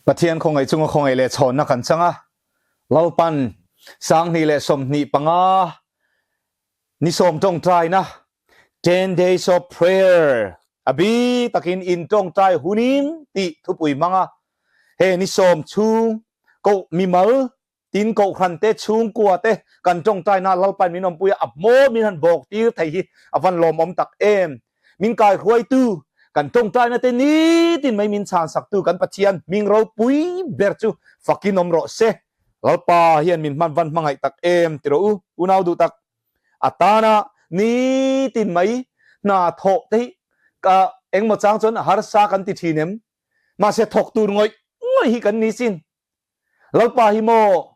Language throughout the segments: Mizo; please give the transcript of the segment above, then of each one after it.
Pathian khawngaih chunga khawngaih leh chhawnna kan chang a, Lalpan 2025 ni sawm tawngtaina, Ten Days of Prayer, a bi takin in tawngtai hunin tih thupui hmang a, he ni sawm chhung koh mimal Tin, kohhran te, chhungkua te kan tawngtaina Lalpain min awmpui a, a hmaw min han bawk tir thei hi a van lawmawm tak em. Min kaihruaitu, kan tawngtaina te nitin mai min chhansaktu kan Pathian hming ropui ber chu fakin awm rawh se. Lalpa hian min hman van hmangaih tak em ti rawh u, unau duh tak. A tana nitin mai hna thawh te hi ka engmaw chang chuan harsa kan ti thin em? Mahse thawk tur ngawih ngawih hi kan ni sin. Lalpa hi maw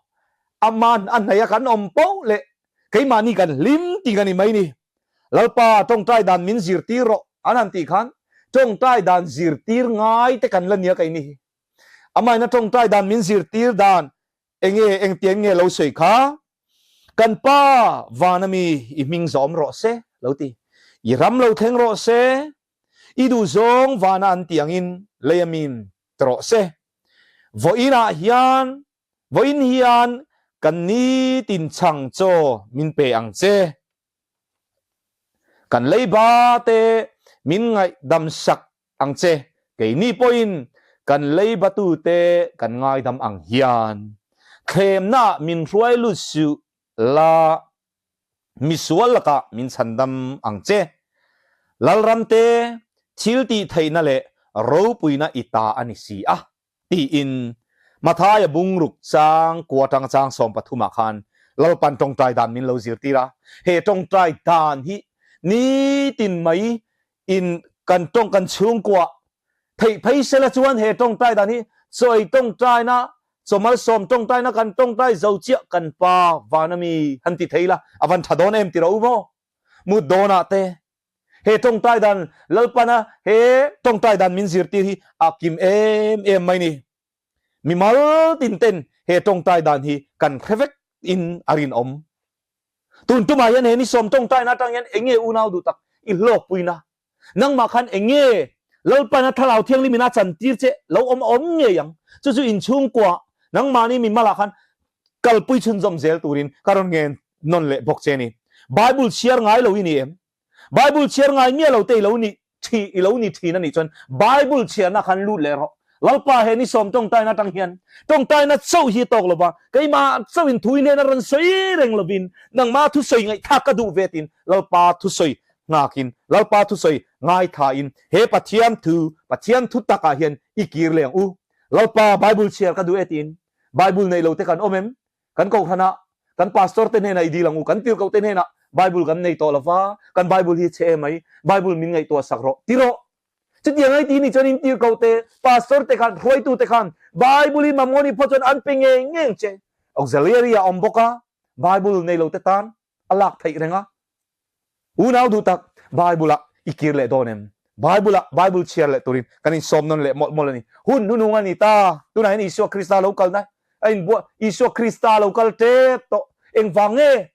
aman a hnaih a kan awm poh leh keimahni kan hlim tih ka ni mai ni. Lalpa tawngtai dan min zirtir rawh an han tih khan tawngtai dan zirtir ngai te kan la nia kei ni hi. Amahin a tawngtai dan min zirtir dan enge engtiang nge lo sawi kha kan pa van ami i hming zawm rawh se lo ti. I ram lo thleng rawh se i duhzawng vana an tih angin lei amin ti rawh se. Vawiinah hian, vawiin hian kan nitin chhang chaw min pe ang che. Kan leiba te min ngaihdam sak ang che, keini pawhin kan leibatute kan ngaidam ang hian. Thlemnaah min hruai lut suh la. Misual lakah min chhandam ang che. Lalramte thil tih theihna leh ropuina i ta a ni si a, tiin Mathaia bungruk chang kua tang chang 13 ah khan Lalpan tawngtai dan min lo zirtir a. He tawngtai dan hi nitin mai in kan tawng kan chhungkua theih phei sela chuan he tawngtai dan hi chawi tawngtaina chawmalsawm tawngtaina kan tawngtai zo chiah kan pa van ami han ti thei la a van tha dawn em ti ro maw mut dawnah te he tawngtai dan Lalpana he tawngtai dan min zirtir hi a kim em em mai ni mimal tin ten he tawngtai dan hi kan hre vek in a rinawm. Tun tumah hian he ni sawm tawngtaina atang hian eng nge unau duh tak i hlawkpuina? Nangmah khan eng nge Lalpana Thlarau Thianghlim in a chantir che lo awm a awm ngei ang. Chu chu inchhungkua nangmahni mimalah khan kalpui chhunzawm zel turin ka rawn ngen nawn leh bawk che a ni. Bible chhiar ngai lo i ni em? Bible chhiar ngai miah lo te i lo ni thi i lo ni thin a nih chuan Bible chhiarna khan lut leh rawh. Lalpa he ni sawm tawngtaina atang hian tawngtaina chauh hi tawk lova keimah chauhin thu in hian a rawn sawi reng lovin nangmah thusawi ngaihthlak ka duh ve tiin Lalpa thusawi nghakin Lalpa thusawi ngaithlain he Pathian thu Pathian thu takah hian i kir leh ang u. Lalpa Bible chhiar ka duh e tiin Bible nei lo te kan awm em? Kan kohhranah kan pastor te hnenah i dil ang u, kan tirhkoh te hnenah Bible kan nei tawh lova, kan Bible hi chhe emai, Bible min ngaihtuah sak rawh, ti rawh. Chutiang ai ti ni chuan in tirhkoh te, pastor te khan, hruaitu te khan Bible hi mamawh ni phawt chuan an pe ngei ngei ang che. Auxiliary a awm bawk a, Bible nei lo te tan a lak theih reng a. Unau duh tak, Bible-ah i kir leh dawn em? Bible-ah Bible chhiar leh turin kan insawm nawn leh mawlh mawlh a ni. Hun hnuhnung a ni ta. Tunah hian Isua Krista lo kalna a inbuah, Isua Krista lo kal tep tawh. Engvang nge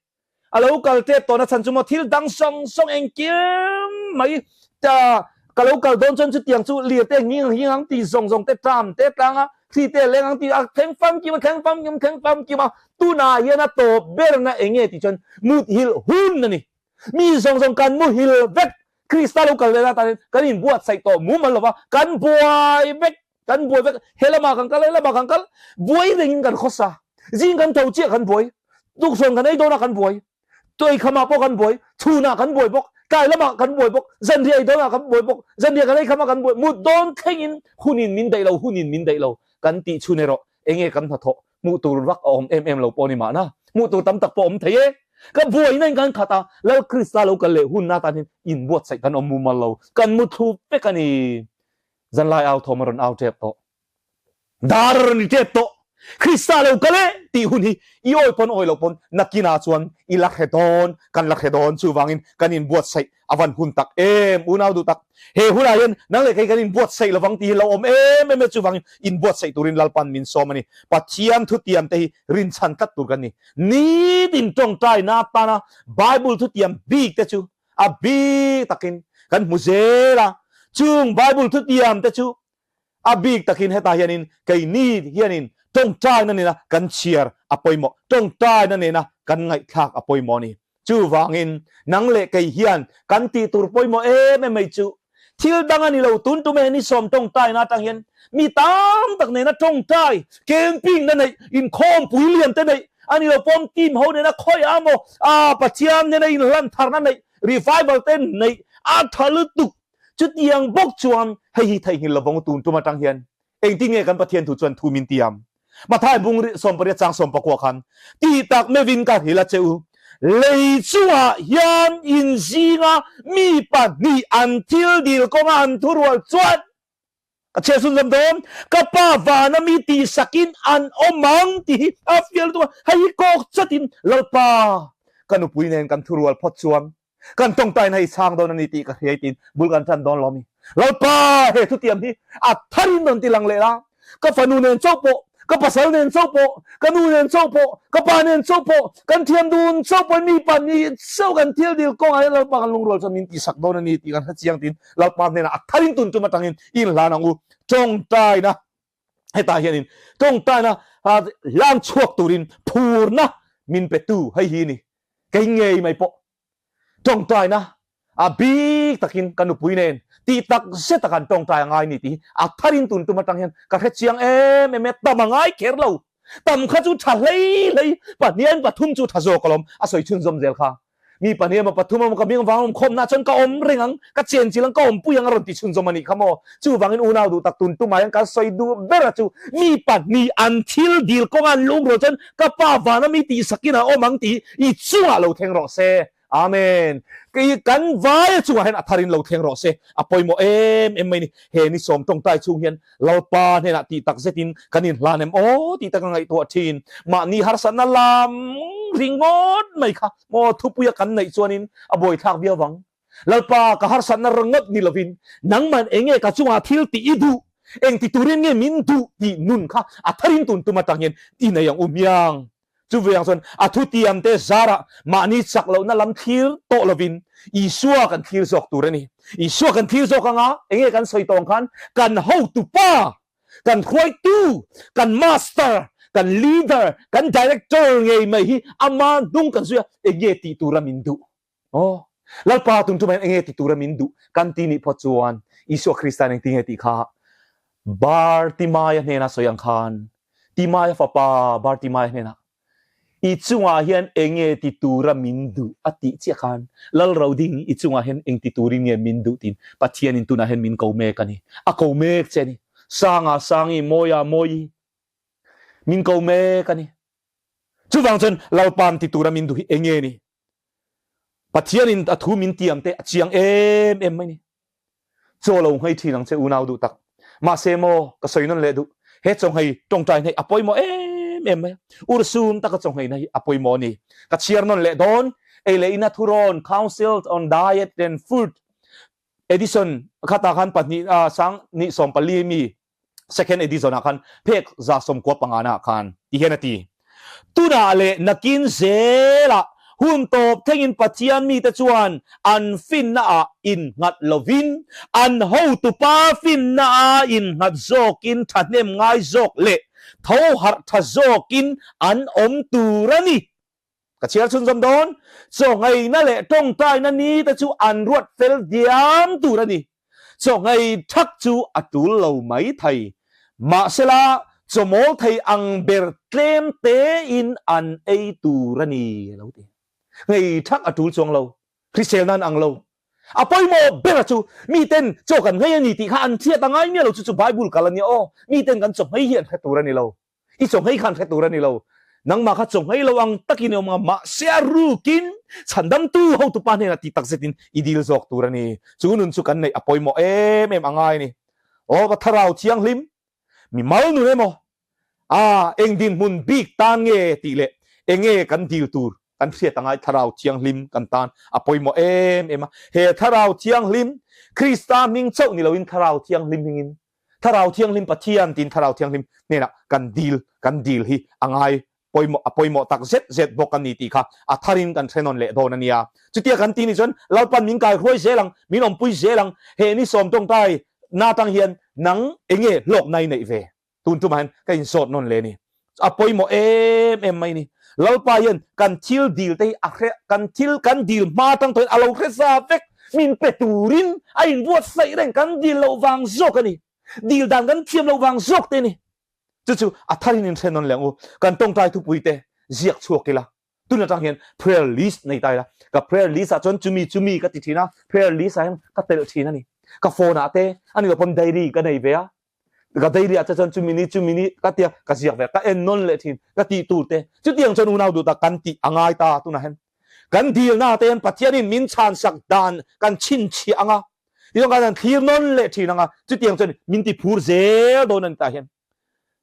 a lo kal tep tawhna chhan chu maw thil dang sawng sawng engkim mai ta ka lo kal dawn chuan chutiang chu lir te nghing ang nghing ang ti zawng zawng te tram te tlang a thli te leng ang ti a thleng famkim a thleng famkim thleng famkim a tunah hian a tawp berna eng nge tih chuan muthilh hun a ni. Mi zawng zawng kan muhil vek Krista lo kal leh atan kan inbuatsaih tawh mumal lova kan buai vek kan buai vek he lamah kan kal he lamah kan kal buai rengin kan khawsa zing kan tho chiah kan buai tuksawn kan ei dawnah kan buai tuaikhamah pawh kan buai chhunah kan buai bawk tlai lamah kan buai bawk zanriah ei dawnah kan buai bawk zanriah kan ei khamah kan buai mut dawn thlengin hunin min daih lo hunin min daih lo kan tih chhun erawh enge kan hnathawh hmuh tur vak a awm em em lo pawh a ni mahna hmuh tur tam tak pawh a awm thei e ka buaina in kan khat a Lal Krista lo kal leh hunna atan hian inbuatsaih kan awm mumal lo kan muthlu vek a ni zanlai au thawm a rawn au tep tawh dar a rawn ri tep tawh Krista lo kal e tih hun hi i awi pawn awi lo pawn nakinah chuan i la hre dawn kan la hre dawn chuvangin kan inbuatsaih A van hun tak em unau duh tak. He hunah hian nang leh kei kan inbuatsaih lovang tih hi lo awm em em e chuvangin inbuatsaih turin Lalpan min sawm a ni. Pathian thutiam te hi rinchhan tlat tur kan ni. Nitin tawngtaina atana Bible thutiam bik te chu a bik takin kan hmu zel a. Chung Bible thutiam te chu. A bik takin hetah hianin keini hianin tawngtaina nena kan chhiar a pawimawh, tawngtaina nena kan ngaihthlak a pawimawh a ni. Chuvangin nang leh kei hian kan tih tur pawimawh em em mai chu thil dang a ni lo, tun tume ni sawm tawngtaina atang hian mi tam tak nena tawngtai, camping na neih, inkhawmpui lian te neih a ni lo pawm team ho nena khawi a maw, aa Pathian nena inhlan tharna neih, revival te neih a tha lutuk. Chutiang bawk chuan hei hi theihnghilh lovang tun tum atang hian engtin nge kan Pathian thu chuan thu min tiam? Mathai bung ri 18 chang 19 khan tih tak meuhin ka hrilh a che u, lei chungah hian in zinga mi pahnih an thil dil kawnga an thurual chuan ka chhiar chhun zawm dawn, ka pa vana mi tihsakin an awm ang tih hi a fiah lutuk a, hei hi kawk chatin Lalpa ka nupui nen kan thurual phawt chuan Kan tawngtaina hi chhang dawn a ni tih ka hriai tiin bul kan tan dawn lo mi. Lalpa he thutiam hi a tharin rawn ti lang leh la. Ka fanu nen chauh pawh, ka pasal nen chauh pawh, ka nu nen chauh pawh, ka pa nen chauh pawh, kan thiam dun chauh pawh mi pa ni chauh kan thil dil kawngah hian Lalpa kan lungrual chuan min tihsak dawn a ni tih kan hre chiang tiin Lalpa hnenah a tharin tun tum atangin i inhlan ang u. Tawngtaina hetah hianin tawngtaina hlang chhuak turin phurna min petu hei hi ni. Kei ngei mai pawh tawngtaina a bik takin ka nupui nen tih tak zet a kan tawngtai a ngai ni tih hi a tharin tun tum atang hian ka hre chiang em em e, tam a ngai kher lo, tam kha chu tha hlei hlei, pahnian pathum chu tha zawk alawm a sawi chhunzawm zel kha. Mi pahnih emaw pathum emaw ka hming vang awm khawmna chuan ka awm reng ang, ka chen chilh ang, ka awmpui ang a rawn ti chhunzawm a nih kha maw? Chuvangin unau duh tak tun tumah hian kan sawi duh ber a chu mi pahnih an thil dil kawnga an lung rual chuan ka pa vana mi tihsakin a awm ang tih i chungah lo thleng rawh se. Amen. Kei kan vaia chungah hian a tharin lo thleng rawh se. A pawimawh em em mai ni. He ni sawm tawngtai chhung hian Lalpa hnenah tih tak zetin kan inhlan em aw tih tak a ngaihtuah thin. Mahni harsatna lam ringawt mai kha maw thupuia kan neih chuanin a buaithlak viau vang. Lalpa ka harsatna ringawt ni lovin nangman enge ka chungah thil tih i duh, eng ti turin nge min duh tih nun kha a tharin tun tum atang hian i nei ang u hmiang. Chuvang chuan a thutiamte zarah mahni chak lohna lam thlir tawh lovin Isua kan thlir zawk tur a ni. Isua kan thlir zawk anga enge kan sawi tawng khan kan hotupa, kan hruaitu, kan master, kan leader, kan director ngei mai hi ama hnung kan zui a, enge tih tura min duh? Aw, Lalpa tun tumah hian enge ti tura min duh kan ti nih phawt chuan Isua Krista'n engti nge tih kha Bartimaia hnena sawi ang khan Timaia fapa Bartimaia hnenah I chungah hian enge ti tura min duh a tih chiah khan Lal Roding i chungah hian eng ti turin nge min duh tiin Pathianin tunah hian min ko mek a ni. A ko mek che a ni. Sanga Sangi, Mawia Mawi min ko mek a ni. Chuvang chuan Lalpa'n ti tura min duh hi enge ni? Pathianin a thu min tiam te a chiang em em mai ni. Chaw lo nghei thin ang che unau duh tak. Mahse maw ka sawi nawn leh duh. He chaw nghei tawngtai hneih a pawimawh em em mai a. Ursum taka chaw ngheina hi a pawimawh a ni. Ka chhiar nawn leh dawn. Ei leh ina thurawn, Council on Diet and Food, Edition khatah khan pahnih sang nih 14 mi second edition ah khan phek 95 ah khan ti hian a ti. Tunah leh nakin zelah hun tawp thlengin Pathian mite chuan an finna ah innghat lovin an hotupa finna ah innghat zawkin thahnem ngai zawk leh tho harh tha zawkin an awm tur a ni. Ka chhiar chhunzawm dawn, chawngaihna leh tawngtaina ni te chu an ruat fel diam tur a ni. Chawngaih thak chu a tul lo mai thei. Mahsela, chawmawl thei ang ber tlem tein an ei tur a ni, a lo ti. Ngei thak a tul chuang lo, hrisel nan ang lo. A pawimawh ber chu miten chaw kan nghei a ni tih kha an hriat a ngai miah lo, chu chu Bible kal a nia aw, miten kan chawnghei hi an hre tur a ni lo. I chawnghei khan hre tur a ni lo. Nangmah kha chawnghei lo ang takin i awm anga, mahse a rukin chhandamtu hotupa hnenah tih tak zetin i dil zawk tur a ni. Chu nun chu kan neih a pawimawh em em a ngai a ni. Aw ka Thlarau Thianghlim, mi mal nun emaw, a eng dinhmun bik tan nge tih leh enge kan dil tur kan hriat a ngai Thlarau Thianghlim kan tan a pawimawh em em a. He Thlarau Thianghlim, Krista hming chauh ni loin Thlarau Thianghlim hmingin Thlarau Thianghlim Pathian tiin Thlarau Thianghlim hnenah kan dil kan dil hi a ngai pawimawh a pawimawh tak zet zet bawk a ni tih kha a tharin kan hre nawn leh dawn a nia. Chutia kan ti ni chuan Lalpan min kai hruai zel ang, min awmpui zel ang, he ni sawm tawngtai na tang hian nang enge hlawkna i neih ve? Tun tumah hian ka insawt nawn leh a ni. A pawimawh em em mai a ni. Lalpa hian kan thil dil te hi a hre, kan thil kan dil hma atang tawhin a lo hre za vek. Min pe turin a inbuatsaih reng kan dil loh vang zawk a ni. Dil dan kan thiam loh vang zawk te a ni. Chu chu a tharin in hre nawn leh ang u. Kan tawngtai thupui te ziak chhuak ila. Tun atang hian prayer list nei ta ila. Ka prayer list ah chuan chumi chumi ka ti thin a, prayer list ah hian ka telh thin a ni. Ka phone ah te, a ni lo pawn diary ka nei ve a. Ka diary ah te chuan chumi ni chumi ni ka tia ka ziak ve a, ka en nawn leh thin ka tih tur te. Chutiang chuan unau duh tak kan tih a ngai ta tunah hian. Kan dilna te hian Pathianin min chhansak dan kan chhinchhiah ang a, tichuan kan han thlir nawn leh thin ang a, chutiang chuan min ti phur zel dawn a ni tah hian.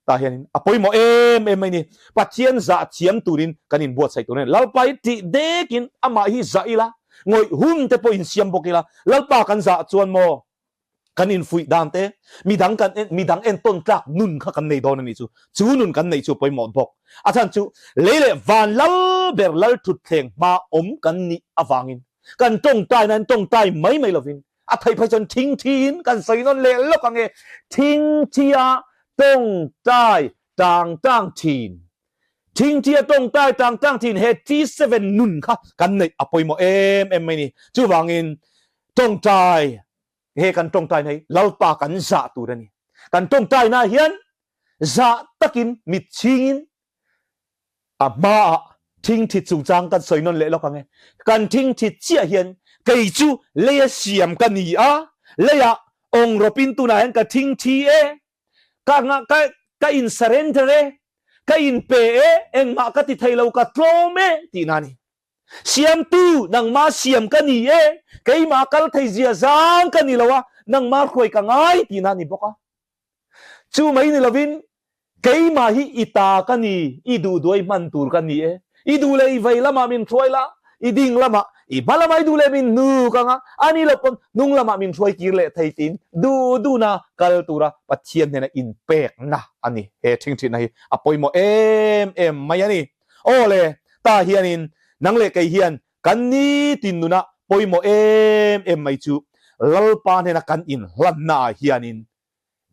Tah hianin a pawimawh em em mai ni. Pathian zah thiam turin kan inbuatsaih tur a ni. Lalpa hi tih dekin amah hi zah ila, ngawih hun te pawh insiam bawk ila, Lalpa kan zah chuan maw kan infuih dan te, midang kan en, midang entawn tlak nun kha kan nei dawn a ni chu. Chu nun kan neih chu a pawimawh bawk. A chhan chu lei leh van lal ber lal thutthleng hma awm kan nih avangin kan tawngtai nan tawngtai mai mai lovin a theih phei chuan thingthiin kan sawi nawn leh lawk ang e. Thingthia tawngtai tang tang thin. Thingthia tawngtai tang tang thin he T7 nun kha kan neih a pawimawh em em mai ni. Chuvangin tawngtai he kan tawngtai na hi Lalpa kan zah tur a ni. Kan tawngtai na hian zah takin mit chhingin a hmaah thingthit chungchang kan sawi nawn leh lawk ang e. Kan thingthit chiah hian kei chu leia siam ka ni a, leiah awng rawpin tunah hian ka thingthi e, ka ka ka in surrender e, ka in pe e, engmah ka ti thei lo, ka tlawm e tihna a ni. Siamtu, nangmah siam ka ni e, keimah kal thei zia zang ka ni lo a, nangmah hruai ka ngai tihna a ni bawk a. Chu mai ni lovin, keimah hi i ta ka ni, i duh duai hman tur ka ni e. I duh leh i vei lamah min hruai la, i ding lamah, i hma lamah i duh leh min hnuk ang a, a ni lo pawn hnung lamah min hruai kir leh thei tiin duh duhna kal tura Pathian hnena inpekna a ni. He ṭhingṭhitna hi a pawimawh em em mai a ni. Aw le, ta hianin nang leh kei hian kan nitin nunah pawimawh em em mai chu Lalpa hnena kan inhlannaah hianin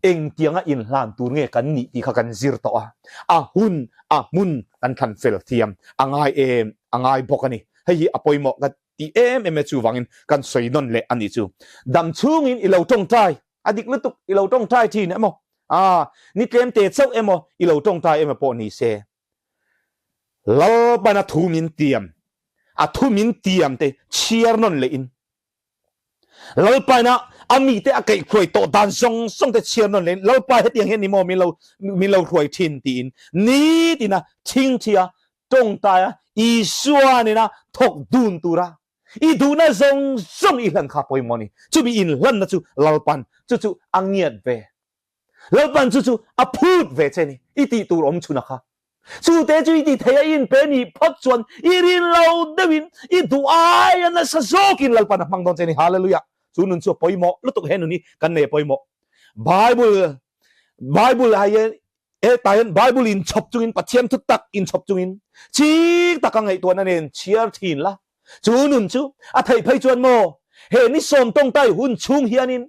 engtianga inhlan tur nge kan nih tih kha kan zir tawh a, a hun, a hmun kan thlan fel thiam a ngai em a ngai bawk a ni. Hei hi a pawimawh ka ti em em e chuvangin kan sawi nawn leh a nih chu. Dam chhungin i lo tawngtai a dik lutuk i lo tawngtai thin emaw, aa ni tlem te chauh emaw i lo tawngtai emaw pawh ni se Lalpan a thu min tiam, a thu min tiam te chhiar nawn leh in Lalpaina a mite a kaihhruai tawh dan zawng zawng te chhiar nawn leh in Lalpa hetiang hian ni maw min lo min lo hruai thin tiin nitina thingthia tawngtaia Isua nena thawk dun tura i duhna zawng zawng i hlan kha pawimawh a ni. Chumi inhlanna chu Lalpan chu chu a ngiat ve. Lalpan chu chu a phut ve che ni, i tih tur awm chhun a kha. Chu te chu i ti thei a, i inpe nih phawt chuan i rin lo deuhin i duh ai a nasa zawkin Lalpan a hmang dawn che ni. Hallelujah! Chu nun chu a pawimawh lutuk he nun hi kan nei a pawimawh. Bible Bible ah hian hetah hian Bible inchhawp chungin Pathian thu tak inchhawp chungin chik taka ngaihtuahna nen chhiar thin la. Chu nun chu a theih phei chuan maw he ni sawm tawngtai hun chhung hianin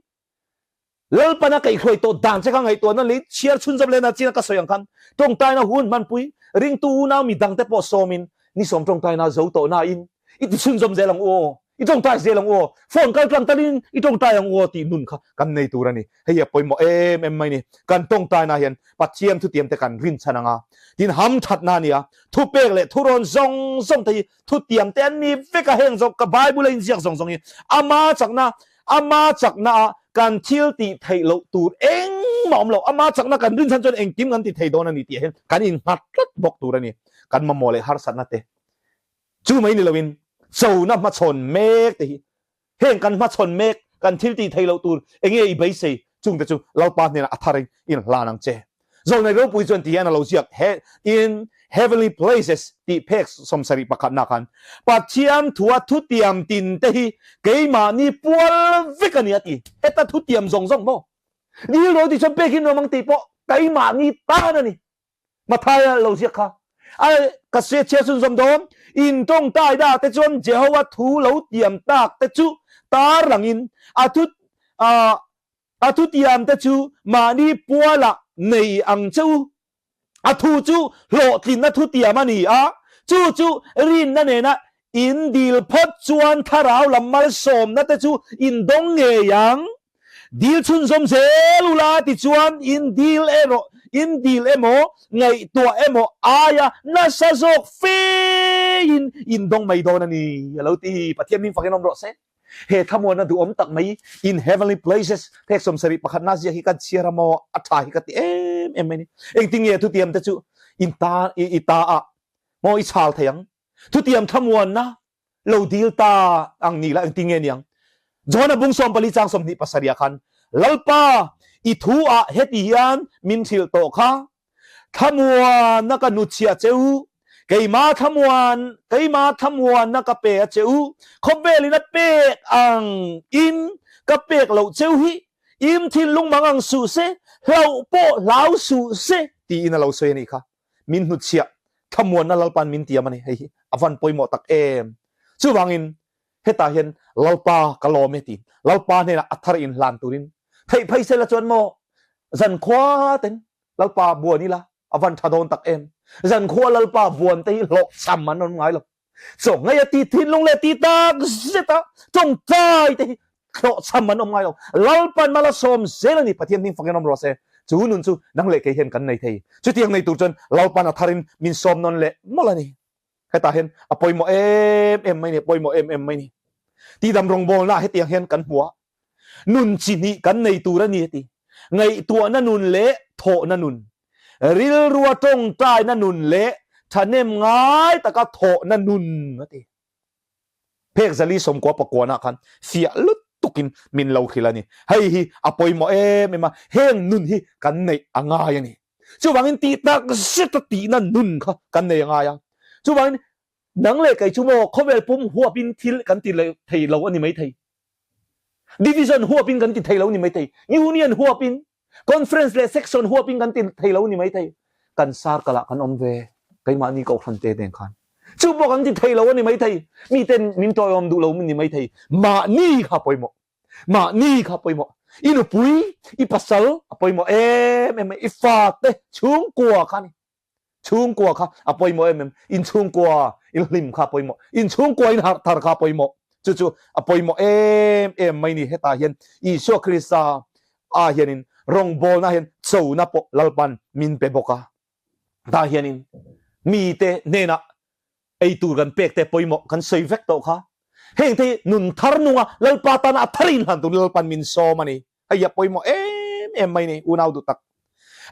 Lalpana kaihhruai tawh dan che kha ngaihtuahna lei chhiar chhunzawm lehna chin a ka sawi ang khan tawngtaina hun hmanpui ringtu unau mi dangte pawh sawmin ni sawm tawngtaina zo tawh nain i ti chhunzawm zel ang u aw, i tawngtai zel ang u aw, phone kal tlang talin i tawngtai ang u aw tih nun kha kan nei tur a ni. Hei hi a pawimawh em em mai ni. Kan tawngtaina hian Pathian thutiamte kan rinchhan ang a, tin hamthatna a ni a, thupek leh thurawn zawng zawng te hi thutiamte an ni vek a, heng zawng ka Bible a inziak zawng zawng hi ama chakna Ama chaknaah kan thil tih theih loh tur engmah awm lo. Ama chakna kan rin chhan chuan engkim kan ti thei dawn a ni tih ah hian kan innghat tlat bawk tur a ni. Kan mamawh leh harsatna te chu mai ni loin chona hmachhawn mek te hi heng kan hmachhawn mek kan thil tih theih loh tur enge i beisei chungte chu Lalpa hnenah a thar in inhlan ang che. Zawlnei ropui chuan ti hian a lo ziak, He in heavenly places tih phek 71 na khan Pathian thua thutiam tin te hi keimahni pual vek a ni a ti. Heta thutiam zawng zawng maw? Dil ro ti chuan pek in nuam ang tih pawh keimahni tan a ni. Mathaia lo ziak kha. A ka se chhia chhun zawm dawn, in tawngtai da te chuan Jehovah thu lo tiam tak te chu tar langin a thu a. A thutiamte chu mahni pualah nei ang che u. A thu chu hlawhtlinna thutiam a ni a, chu chu rinna nena in dil phawt chuan thlarau lam malsawmna te chu in dawng ngei ang. Dil chhunzawm zel ula tichuan in dil erawh in dil emaw ngaihtuah emaw aia nasa zawk fein in dawng mai dawn a ni a lo ti. Pathian hming fakin awm rawh se. He thlamuanna duhawm tak mai in heavenly places phek 70 pakhatna ziak hi kan chhiar a maw a tha hi ka ti em em mai ni. Engtin nge thutiam te chu in ta i ta ah maw i chhal thei ang. Thutiam thlamuanna lo dil ta ang ni la engtin nge niang. Johana bung 14 chang 27 ah khan Lalpa i thu ah heti hian min hrilh tawh kha Thlamuanna ka hnutchhiah che u, keimah thlamuan, keimah thlamuanna ka pe a che u, khawvelin a pek ang in ka pek loh cheu hi, im thinlung mang ang suh se, hlauh pawh hlau suh se, tiin a lo sawi a nih kha. Min hnutchhiah, thlamuanna Lalpa'n min tiam a ni. Hei hi a van pawimawh tak em! Chuvangin, hetah hian Lalpa ka lawm e tiin Lalpa hnenah a thar inhlan turin theih phei sela chuan maw zankhua ten Lalpa buan ila a van tha dawn tak em. Zankhua Lalpa buan te hi hlawhchham an awm ngai lo. Chaw ngei a ti thinlung leh ti tak zet a tawngtai te hi hlawhchham an awm ngai lo. Lalpan mal a sawm zel a ni Pathian hming fakin awm rawh se. Chu nun chu nang leh kei hian kan nei thei. Chutiang nei tur chuan Lalpan a tharin min sawm nawn leh mawlh a ni. Hetah hian a pawimawh em em mai ni, a pawimawh em em mai ni. Tidam rawngbawlnaah hetiang hian kan hmu a, nun chi hnih kan nei tur a ni a ti. Ngaihtuahna nun leh thawhna nun, rilrua tawngtaina nun leh thahnem ngai taka thawhna nun a ti. Phek zali 90 pakuanah khan fiah lutukin min lo hrilh a ni. Hei hi a pawimawh em em a, heng nun hi kan neih a ngai a ni. Chuvangin tih tak zeta tihna nun kha kan nei a ngai a. Chuvangin nang leh kei chu maw khawvel pum huapin thil kan ti thei lo a ni maithei. Division huapin kan ti thei lo a ni maithei. Union huapin, conference leh section huapin kan ti thei lo a ni maithei. Kan circle ah kan awm ve keimahni kohhran te nen khan. Chu pawh kan ti thei lo a ni maithei. Miten min tawiawm duh lo a ni maithei. Mahni kha pawimawh. Mahni kha pawimawh. I nupui, i pasal a pawimawh em em mai. I fate chhungkua kha a ni. Chhungkua kha a pawimawh em em. In chhungkua in hlim kha a pawimawh. In chhungkua in harh thar kha a pawimawh. Chu chu a pawimawh em em mai ni. Hetah hian Isua Krista ah hianin rawngbawlna hian chona pawh Lalpan min pe bawk a. Tah hianin mite hnenah ei tur kan pek te pawimawh kan sawi vek tawh kha. Heng te hi nun thar nunga Lalpa tana a thar inhlan turin Lalpan min sawm a ni. Hei hi a pawimawh em em mai ni unau duh tak.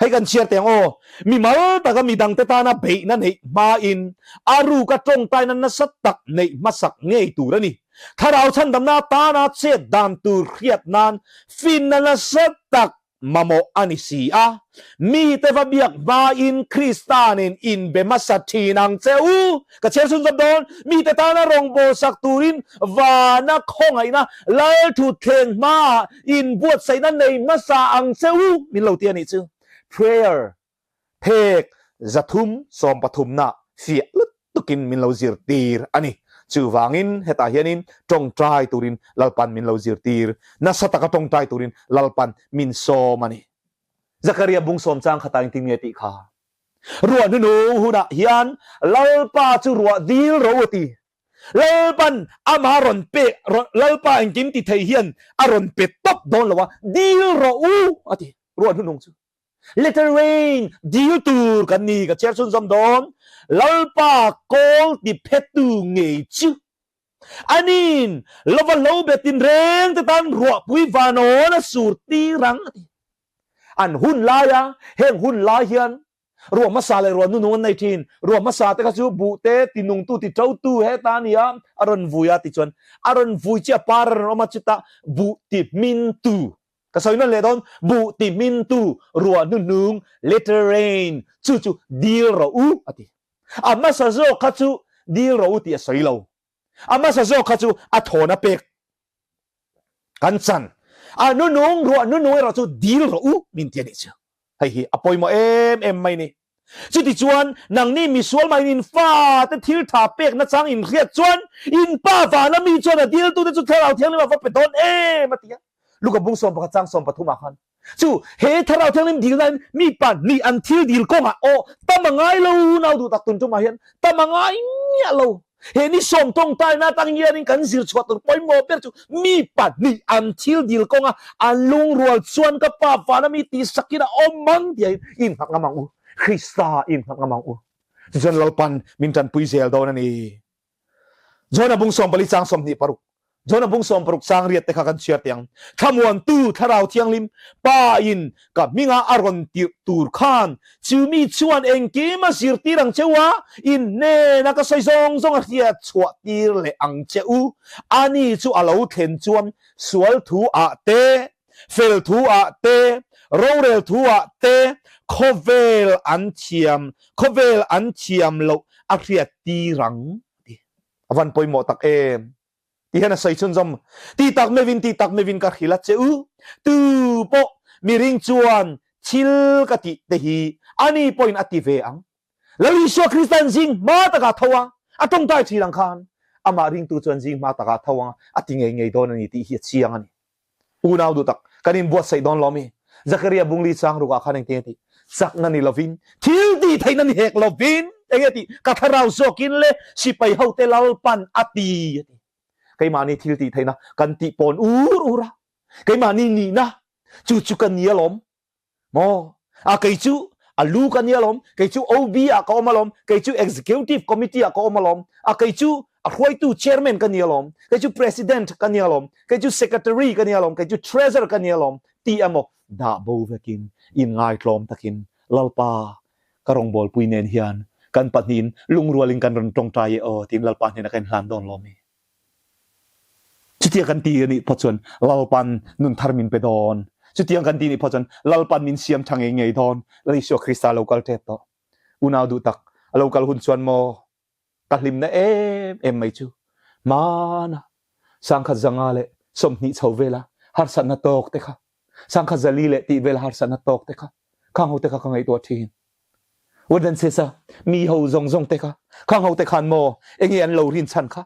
Hei kan chhiar teh ang aw, mimal taka midangte tana beihna neih hmain a ruka tawngtaina nasa tak neih hmasak ngei tur a ni. Thlarau chhandamna atana chet dan tur hriat nan finna nasa tak mamawh a ni si a, mite va biak hmain Krista nen inbe hmasa thin ang che u. Ka chhiar chhun zawp dawn, mite tana rawngbawlsak turin vana khawngaihna Lalthutthleng hmaah inbuatsaihna nei hmasa ang che u min lo ti a nih chu. Prayer Phek 313 na fiah lutukin min lo zirtir a ni. Chuvangin hetah hianin tawngtai turin Lalpan min lo zirtir, nasa taka tawngtai turin Lalpan min sawm a ni. Zakaria bung sawm chang khatah engtin nge tih kha? Ruah hnunu hunah hian Lalpa chu ruah dil ro a ti. Lalpan amah rawn pek, Lalpa engkim ti thei hian a rawn pe tawp dawn lo a, dil rawh u a ti. Ruah hnunung chu. Letter rain dil tur kan ni ka chhiar chhunzawm dawn. Lalpa kawl ti phettu ngei chu anin lova hlo bet tinreng te tan ruahpui vanawn a sur tir ang a ti. An hun laia heng hun lai hian ruah hmasa leh ruah nunung an nei thin. Ruah hmasa te kha chu buh te tinungtu ti totu heta a ni a, a rawn vui a tichuan a rawn vui chiah par a rawn awm a chutah buh ti hmintu Ka sawi nawn leh dawn, buh ti hmintu ruah hnuhnung, later rain, chu chu dil rawh u a ti. A hmasa zawk kha chu dil rawh u tih a sawi lo. A hmasa zawk kha chu a thawna pek kan chan. A hnuhnung, ruah hnuhnung erawh chu dil rawh u min ti a nih chu. Hei hi a pawimawh em em mai ni. Chutichuan, nangni misual mah in in fate thil tha pek nachang in hriat chuan, in Pa vana mi chuan a diltute chu Thlarau Thianghlim a va pe dawn em a ti a. Luka bung 11 chang 13 ah khan. Chu he Thlarau Thianghlim dilna in mi pahnih an thil dil kawngah aw tam a ngai lo nau duh tak tun tumah hian tam a ngai miah lo. He ni sawm tawngtaina atang hianin kan zir chhuah tur pawimawh ber chu mi pahnih an thil dil kawnga an lungrual chuan ka Pa vana mi tihsakin a awm ang tiahin innghat ngam ang u. Krista innghat ngam ang u. Tichuan Lalpan min tanpui zel dawn a ni. John-a bung 14 chang 26 John-a bung 16 chang riat te kha kan chhiar teh ang. Thlamuantu Thlarau Thianghlim Pa in ka hminga a rawn tirh tur khan chu mi chuan engkim a zirtir ang che u a, in hnena ka sawi zawng zawng a hriat chhuah tir leh ang che u. Ani chu a lo thlen chuan sual thu ah te, fel thu ah te, rorel thu ah te khawvel an thiam, khawvel an thiam loh a hriat tir ang ti. A van pawimawh tak em! Ti hian a sawi chhunzawm, Ti tak meuhin, ti tak meuhin ka hrilh a che u. Tu pawh miring chuan thil ka tih te hi ani pawhin a ti ve ang. Lal Isua Krista'n zing hma takah tho a, a tawngtai thin ang khan amah ringtu chuan zing hma takah tho ang a ti ngei ngei dawn a ni tih hi a chiang a ni. Unau duh tak, kan inbuatsaih dawn lo mi? Zakaria bungli chang rukah khan engtin a tih? Chakna ni lovin, thil tih theihna ni hek lovin, enge tih? Ka thlarau zawkin le sipai hote Lalpan a ti a ti. Keimahni thil tih theihna kan tih pawn ur ur a, keimahni nihna chu chu ka ni alawm. Maw? A kei chu a lu ka ni alawm, kei chu OB ah ka awm alawm, kei chu Executive Committee ah ka awm alawm, a kei chu a hruaitu Chairman ka ni alawm, kei chu President ka ni alawm, kei chu Secretary ka ni alawm, kei chu Treasurer ka ni alawm tih emaw dah bo vekin inngaitlawm takin Lalpa ka rawngbawlpui nen hian kan pahnihin lungrualin kan rawn tawngtai e aw tiin Lalpa hnenah ka inhlan dawn lawm i. Chutiang kan ti a nih phawt chuan Lalpan nun thar min pe dawn. Chutiang kan ti nih phawt chuan Lalpan min siam tha ngei ngei dawn. Lal Isua Krista a lo kal tep tawh. Unau duh tak, a lo kal hun chuan maw ka hlimna em em mai chu hmana sangkhat zanga leh 20 chho vela harsatna tawk te kha, sangkhat zali leh tih vela harsatna tawk te kha, khang ho te kha ka ngaihtuah thin. Woodenses-a mi ho zawng zawng te kha, khang ho te khan maw enge an lo rinchhan kha?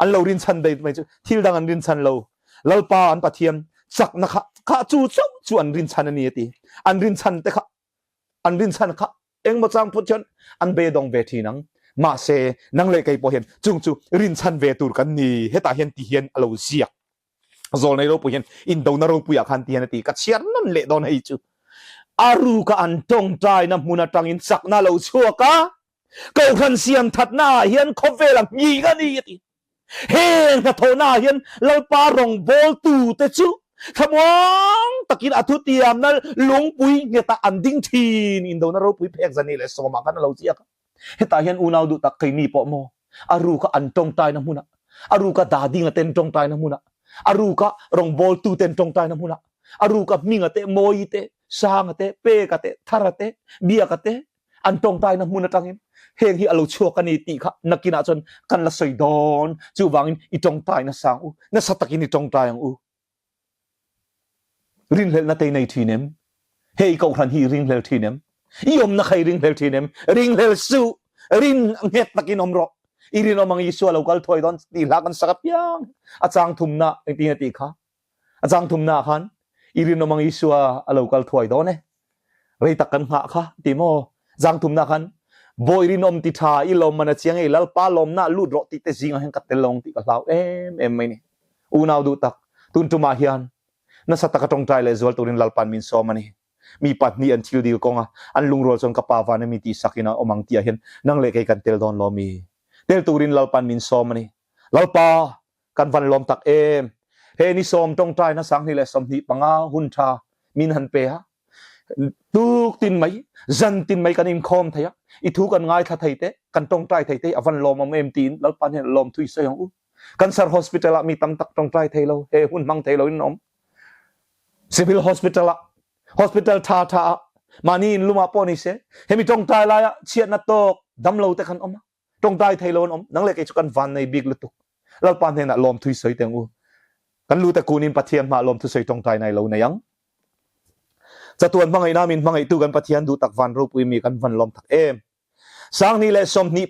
An lo rinchhan dei mai chu thil dang an rinchhan lo. Lalpa an Pathian chakna kha kha chu chauh chu an rinchhan a ni a ti. An rinchhan te kha an rinchhan kha engmaw chang phawt chuan an beidawng ve thin ang. Mahse nang leh kei pawh hian chung chu rinchhan ve tur kan ni. Hetah hian ti hian a lo ziak. Zawlnei ropui hian indona ropuiah khan ti hian a ti. Ka chhiar nawn leh dawn hei chu. A ruka an tawngtaina hmun atangin chakna a lo chhuak a, Kohhran siam thatna ah hian khawvel a nghing a ni a ti. Heng hnathawhna ah hian Lalpa rawngbawltu te chu thlamuang takin a thutiamna lungpui nghetah an ding thin. Indona ropui phek 210 ah khan a lo chiak a. Hetah hian unau duh tak keini pawh maw a ruka an tawngtaina hmunah, a ruka dadinga ten tawngtaina hmunah, a ruka rawngbawltu ten tawngtaina hmunah, a ruka hminga te, Mawi te, Sanga te, Peka te, Thara te, Biaka te an tawngtaina hmun atangin heng hi a lo chhuak a ni tih kha nakinah chuan kan la sawi dawn. Chuvangin i tawngtai nasa ang u, nasa takin i tawngtai ang u. Rinhlelhna te i nei thin em? Hei kohhran hi i ringhlel thin em? I awmna kha i ringhlel thin em? Ringhlel suh! Rin nghet takin awm rawh. I rinawm ang Isua lo kal thuai dawn tih hla kan sak apiang a chang thumna engtin a tih kha? A chang thumna ah khan i rinawm ang Isua a lo kal thuai dawn e. Rei tak kan nghah kha ti maw? Zang thumna khan Bawi rinawm ti tha i lawm man a chiang e, Lalpa lawmna ah lut rawh tih te zingah hian ka tel lo ang tih ka hlau em em mai ni. Unau duh tak, tun tumah hian nasa taka tawngtai leh zual turin Lalpa'n min sawm a ni. Mi pahnih an thil dil kawnga an lungrual chuan ka pa van emi tih sakin a awm ang tihah hian nang leh kei kan tel dawn lo mi? Tel turin Lalpa'n min sawm a ni. Lalpa, kan van lawm tak em! He ni sawm tawngtaina 2025 hun tha min han pe a, tuk tin mai, zan tin mai kan inkhawm thei a, i thu kan ngaithla thei te, kan tawngtai thei te a van lawmawm em tiin Lalpa'n hian lawm thui sawi ang u. Cancer Hospital ah mi tam tak tawngtai thei lo, he hun hmang thei lo in an awm. Civil Hospital ah, hospital tha tha ah, mahni in lumah pawh ni se, hemi tawngtai laia chhiatna tawk damlo te kan awm a, tawngtai thei lo an awm. Nang leh kei chu kan van nei bik lutuk. Lalpa hnenah lawmthui sawi teh ang u. Kan lu te kunin Pathian hmaah lawmthu sawi tawngtai nai lo nei ang. Chatuan hmangaihna min hmangaihtu kan Pathian duh tak van ropui mi kan van lawm tak em. 2025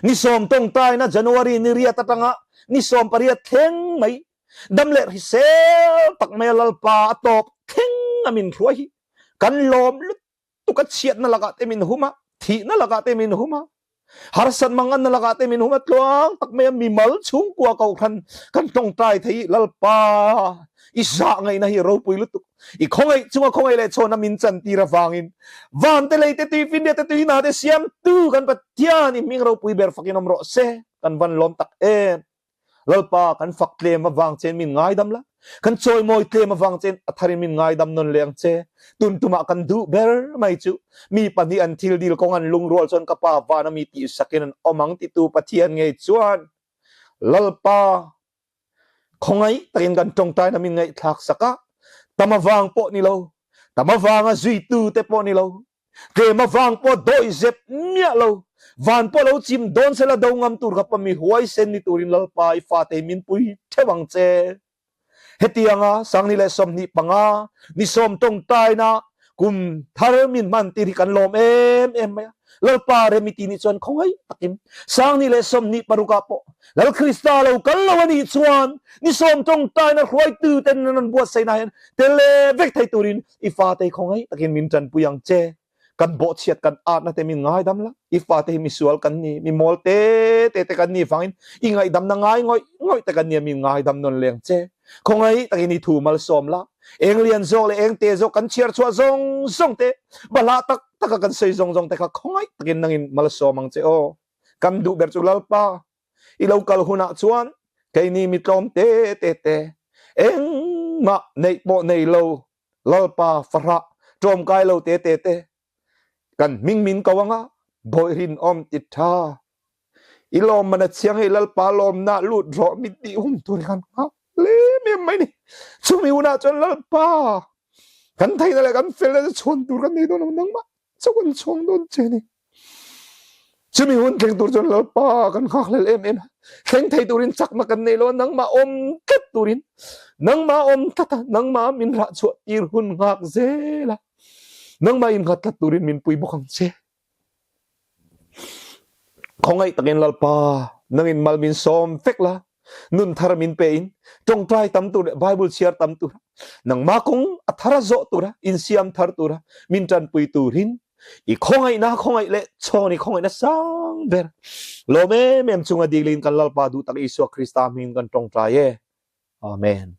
Ni sawm tawngtaina January ni riat atanga ni 18 thleng mai. Dam leh hrisel tak mai a Lalpa a tawp thleng a min hruai hi kan lawm lutuk a chhiatna lakah te min hum a, thihna lakah te min hum a, harsat manganna lakah te min hum a, tluang tak mai a mimal chhungkua kohhran kan tawngtai thei i Lalpa i zah ngaihna hi ropui lutuk. I khawngaih chunga khawngaih leh chhawn a min chantir avangin van te lei te tui finriat te tui hna te siamtu kan Pathian i hming ropui ber fakin awm rawh se. Kan van lawm tak em. Lalpa kan fak tlem avang chen min ngaidam la, kan chawimawi tlem avang chen a tharin min ngaidam nawn leh ang che. Tun tumah kan duh ber mai chu mi pahnih an thil dil kawng an lungrual chuan ka pa van a mi tihsakin an awm ang titu Pathian ngei chuan Lalpa khawngaih takin kan tawngtaina min ngaihthlak sak a, tam avang pawh ni lo, tam avanga zuitu te pawh ni lo, Tlem avang pawh dawihzep miah lo, van pawh lo chim dawn sela do ngam tur kha pami huaisen ni turin Lalpa i fate hi min pui theuh ang che. Hetianga 2025 ni sawm tawngtaina kum thar min hman tir hi kan lawm em em mai a. Lalpa remiti nih chuan khawngaih takin 2026 ah pawh Lal Krista lo kal lo a nih chuan ni sawm tawngtaina hruaitu ten an rawn buatsaihna hian tel leh vek thei turin I fate khawngaih takin min tanpui ang che. Kan bawhchhiat kan atna te min ngaidam la. I fate hi misual kan ni, mi mawl te te te kan ni vangin i ngaihdamna ngai ngawih ngawih te kan nia min ngaidam nawn leng che. Khawngaih takin i thu malsawm la. Eng lian zawk leh eng te zawk kan chhiar chhuah zawng zawng te, bahlah tak taka kan sawi zawng zawng te kha khawngaih takin nangin malsawm ang che aw. Kan duh ber chu Lalpa, I lo kal hunah chuan keini mi tlawm te te te, engmah neih pawh nei lo, Lalpa fahrah ṭawmkai lo te te te, kan hming min ko anga bawih rinawm ti ṭha. I lawmman a chiang hei Lalpa lawmna lut rawh min tih hun tur hi kan nghak lem em mai ni. Chumi hunah chuan Lalpa kan theihna leh kan felna chu chhuan tur kan nei dawn lo nangmah Chauh an chhuang dawn che ni. Chumi hun thleng tur chuan Lalpa kan nghakhlel em em a. Thleng thei turin chakna kan nei lo a, nangmah awm tlat turin, nangmah awm tlat a, nangmah min rah chhuah tir hun nghak zel a, nangmah innghat tlat turin min pui bawk ang che. Khawngaih takin Lalpa, nangin mal min sawm vek la, nun thar min pe in tawngtai tam tur leh Bible chhiar tam tur nangma kawng a thar a zawh tura insiam thar tura min tanpui turin i khawngaihna khawngaih leh chhawn i khawngaihna sang ber lawm em em chunga dilin kan Lalpa duh tak Isua Krista hmingin kan tawngtai e. Amen.